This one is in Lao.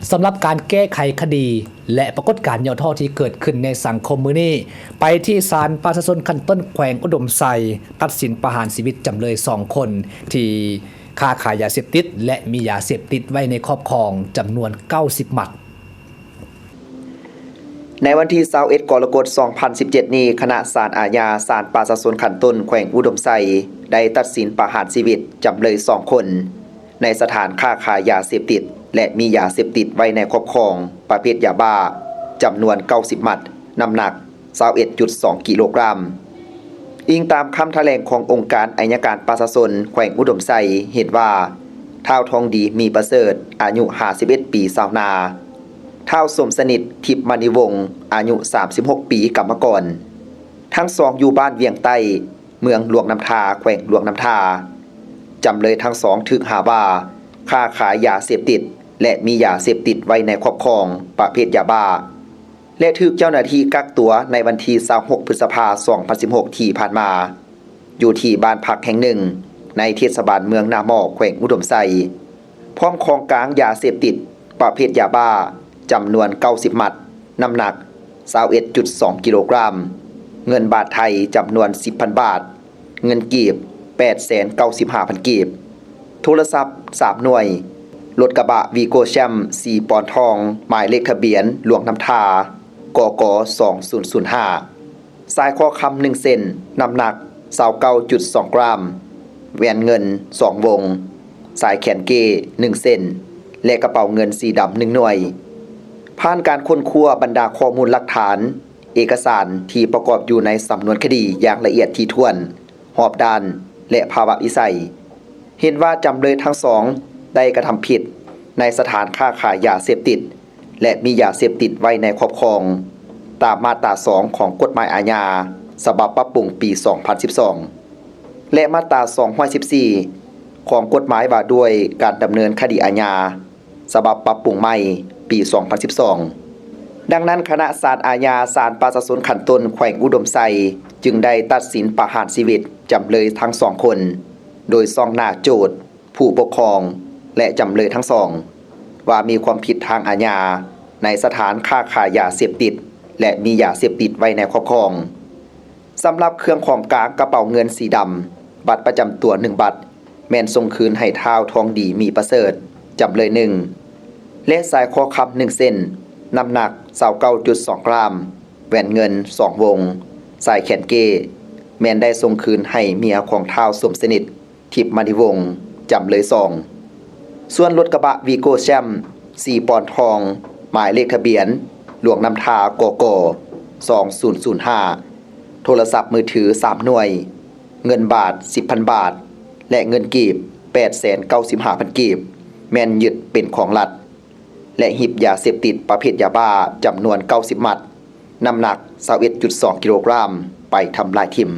ສຳລັບການແກ້ໄຂຄະດີ ແລະ ປາກົດການຫຍໍ້ທໍ້ທີ່ເກີດຂຶ້ນໃນສັງຄົມມື້ນີ້, ໄປທີ່ສານປະຊາຊົນຂັ້ນຕົ້ນແຂວງອຸດົມໄຊ ຕັດສິນປະຫານຊີວິດຈຳເລີຍສອງຄົນ ທີ່ຄ້າຂາຍຢາເສບຕິດ ແລະ ມີຢາເສບຕິດໄວ້ໃນຄອບຄອງຈຳນວນເກົ້າສິບມັດ. ໃນວັນທີຊາວເອັດ ກໍລະກົດ ສອງພັນສິບເຈັດນີ້, ຄະນະສານອາຍາສານປະຊາຊົນຂັ້ນຕົ້ນແຂວງອຸດົມໄຊ ໄດ້ຕັດສິນປະຫານຊີວິດຈຳເລີຍສອງຄົນ ໃນສະຖານຄ້າຂາຍຢາເສບຕິດ ແລະ ມີຢາເສບຕິດໄວ້ໃນຄອບຄອງປະເພດຢາບ້າ ຈຳນວນເກົ້າສິບມັດ, ນ້ຳໜັກຊາວເອັດຈຸດສອງກິໂລກຣາມ. ອີງຕາມຄຳຖະແຫຼງຂອງອົງການໄອຍະການປະຊາຊົນແຂວງອຸດົມໄຊ ເຫັນວ່າ ທ້າວ ທອງດີ ມີປະເສີດ ອາຍຸຫ້າສິບເອັດປີ ຊາວນາ, ທ້າວ ສົມສະໜິດ ທິບມະນີວົງ ອາຍຸສາມສິບຫົກປີ ກຳມະກອນ, ທັງສອງຢູ່ບ້ານວຽງໃຕ້ ເມືອງຫຼວງນ້ຳທາ ແຂວງຫຼວງນ້ຳທາ. ຈຳເລີຍທັງສອງຖືກຫາວ່າ ຄ້າຂາຍຢາເສບຕິດ ແລະ ມີຢາເສບຕິດໄວ້ໃນຄອບຄອງປະເພດຢາບ້າ ແລະ ຖືກເຈົ້າໜ້າທີ່ກັກຕົວໃນວັນທີຊາວຫົກ ພຶດສະພາ ສອງພັນສິບຫົກ ທີ່ຜ່ານມາ ຢູ່ທີ່ບ້ານພັກແຫ່ງໜຶ່ງ ໃນເທດສະບານເມືອງນາໝໍ້ ແຂວງອຸດົມໄຊ, ພ້ອມຂອງກາງຢາເສບຕິດປະເພດຢາບ້າ ຈຳນວນເກົ້າສິບມັດ, ນ້ຳໜັກຊາວເອັດຈຸດສອງກິໂລກຣາມ, ເງິນບາດໄທຈຳນວນສິບພັນບາດ, ເງິນກີບແປດແສນເກົ້າສິບຫ້າພັນກີບ, ໂທລະສັບສາມໜ່ວຍ, ລົດກະບະວີໂກ້ແຊັມສີປອນທອງ ໝາຍເລກທະບຽນຫຼວງນ້ຳທາ ກກ ສອງສູນສູນຫ້າ, ສາຍຄໍຄຳໜຶ່ງເສັ້ນ, ນ້ຳໜັກຊາວເກົ້າຈຸດສອງກຣາມ, ແຫວນເງິນສອງວົງ, ສາຍແຂນເກ້ໜຶ່ງເສັ້ນ ແລະ ກະເປົາເງິນສີດຳໜຶ່ງໜ່ວຍ. ຜ່ານການຄົ້ນຄວ້າບັນດາຂໍ້ມູນຫຼັກຖານ, ເອກະສານທີ່ປະກອບຢູ່ໃນສຳນວນຄະດີຢ່າງລະອຽດຖີ່ຖ້ວນ, ຮອບດ້ານ ແລະ ພາວະວິໄສ, ເຫັນວ່າຈຳເລີຍທັງສອງໄດ້ກະທຳຜິດໃນສະຖານຄ້າຂາຍຢາເສບຕິດ ແລະ ມີຢາເສບຕິດໄວ້ໃນຄອບຄອງ ຕາມມາດຕາສອງຂອງກົດໝາຍອາຍາ ສະບັບປັບປຸງປີສອງພັນສິບສອງ ແລະ ມາດຕາສອງຮ້ອຍສິບສີ່ ຂອງກົດໝາຍວ່າດ້ວຍການດຳເນີນຄະດີອາຍາ ສະບັບປັບປຸງໃໝ່ ປີສອງພັນສິບສອງ. ດັ່ງນັ້ນ, ຄະນະສານອາຍາສານປະຊາຊົນຂັ້ນຕົ້ນແຂວງອຸດົມໄຊ ຈຶ່ງໄດ້ຕັດສິນປະຫານຊີວິດຈຳເລີຍທັງສອງຄົນ ໂດຍສ່ອງໜ້າໂຈດ, ຜູ້ປົກຄອງ ແລະ ຈຳເລີຍທັງສອງ ວ່າມີຄວາມຜິດທາງອາຍາໃນສະຖານຄ້າຂາຍຢາເສບຕິດ ແລະ ມີຢາເສບຕິດໄວ້ໃນຄອບຄອງ. ສຳລັບເຄື່ອງຂອງກາງ, ກະເປົາເງິນສີດຳ, ບັດປະຈຳຕົວໜຶ່ງບັດ ແມ່ນສົ່ງຄືນໃຫ້ທ້າວ ທອງດີ ມີປະເສີດ ຈຳເລີຍໜຶ່ງ ແລະ ສາຍຄໍຄຳໜຶ່ງເສັ້ນ, ນ້ຳໜັກຊາວເກົ້າຈຸດສອງກຣາມ, ແຫວນເງິນສອງວົງ, ສາຍແຂນເກ້ ແມ່ນໄດ້ສົ່ງຄືນໃຫ້ເມຍຂອງທ້າວ ສົມສະໜິດ ທິບມະນີວົງ ຈຳເລີຍສອງ. ສ່ວນລົດກະບະວີໂກ້ແຊັມ ສີປອນທອງ ໝາຍເລກທະບຽນ ຫຼວງນ້ຳທາ ກກ ສອງສູນສູນຫ້າ, ໂທລະສັບມືຖືສາມໜ່ວຍ, ເງິນບາດສິບພັນບາດ ແລະ ເງິນກີບແປດແສນເກົ້າສິບຫ້າພັນກີບ ແມ່ນຍຶດເປັນຂອງລັດ ແລະ ຮີບຢາເສບຕິດປະເພດຢາບ້າຈຳນວນເກົ້າສິບມັດ, ນ້ຳໜັກຊາວເອັດຈຸດສອງກິໂລກຣາມ ໄປທຳລາຍຖິ້ມ.